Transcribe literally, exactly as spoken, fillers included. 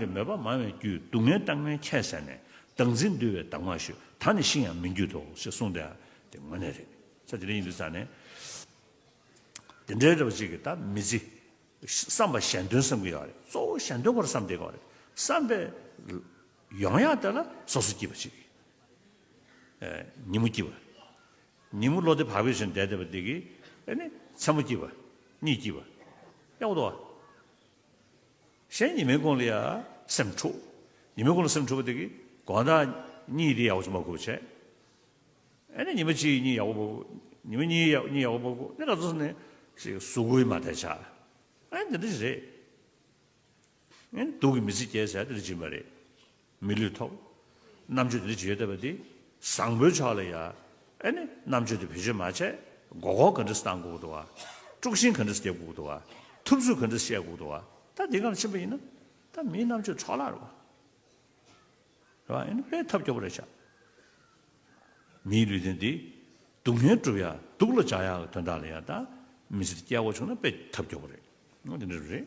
གི་མོས་པ་མང་བའི་རྒྱུས། སྡུག་བསྔལ་བཏང་བའི་ཁྱད་བསད་ནས། བདག་འཛིན་འདུལ་བའི་གདམས་ངག་ཞུས། ད་ནི་ཤི་ཡང་མི་འགྱུར་ཏོ་ཞེས་གསུངས་ཏེ། དེ་དངོས་གནས་རེད། ས་དེ་འདྲ་ཡིན་དུས་ཙང་ནས། དེ་འདྲའི་འདྲ་བ་ཅིག་གིས་ད་མི་ཚེ། བསམ་པ་གཞན་དོན་བསམ་གྱི་ཡོད་རེད། གཙོ་བོ་གཞན་དོན་སྐོར་བསམ་བསྡད་ཀྱི་ཡོད་རེད། བསམ་པའི་ཡོང་ཡག་དེ་ལ་སོ་སོ་སྐྱིད་པ་ཅིག་ཉིན་མོ་སྐྱིད་པ། ཉིན་མོ་བློ་བདེ་བག་ཕེབས་བྱས་བསྡད་བསྡད་པ་དེ་གིས། ཨ་ནི་མཚན་མོ་སྐྱིད་པ། གཉིད་སྐྱིད་པ། ཡག་པོ་འདུག་བ། གཞན་ཉི་མའི་གུང་ལ་ཡ་སེམས་འཁྲུག་ཉི་མའི་གུང་ལ་སེམས་འཁྲུག་པ་དེ་གིས་དགོང་དག་གཉིད་དེ་ཡག་པོ་ཅིག་མ་ཁུག་པ་བྱས། ཨ་ནི་ཉི་མ་གཅིག་གཉིད་ཡག་པོ་མ་ཁུག་ཉི་མ་གཉིས་ཡག་གཉིད་ཡག་པོ་མ་ཁུག་ནི་ག་ཚོད་ནས་ཞིག་གཟུགས་པོ་མ་བདེ་ཆགས། ཨ་ནི་འདི་འདྲ་ཞིག་རེད། ཨ་ནི་སྡུག་གི་མི་ཚེ་སྐྱེལ་ཟེར་དེ་འདྲ་ཅིག་ཡིན་པ་རེད། མི་ལུས་ཐོབ། རྣམ་དཔྱོད་དེ་འདྲ་ཅིག་ཡོད་བསྡད་པ་དེ། བཟང་པོའི་ཕྱོགས་ལ་ཡ། ཨ་ནི་རྣམ་དཔྱོད་དེ་བེད་སྤྱོད་མ་བྱས། མགོ་སྐོར་ག་འདྲ་བཏང་དགོས་འདུག་བ། དཀྲུག་ཤིང་ག་འདྲ་རྒྱབ་དགོས་འདུག་བ། ཐུབ་ཚོད་ག་འདྲ་བཤད་དགོས་འདུག་བ། ད་འདི་སྒང་ལ་ཕྱིན་པ་ཡིན་ན། ད་མིའི་རྣམ་དཔྱོད་འཕྲོ་བརླག་རེད་བ། རེད་བ། ཨ་ནི་དཔེ་ཐབས་སྐྱོ་པོ་རེད་ཤག་མིའི་ལུས་རྟེན་འདི། སྡུག་བསྔལ་སྒྲུབ་ཡ་སྡུག་ལ་སྦྱར་ཡ་གི་དོན་དག་ལ་ཡ། ད་མི་ཚེ་སྐྱེལ་དགོས་བྱུང་ན་དཔེ་ཐབས་སྐྱོ་པོ་རེད། འོ་དེ་འདྲ་རེད།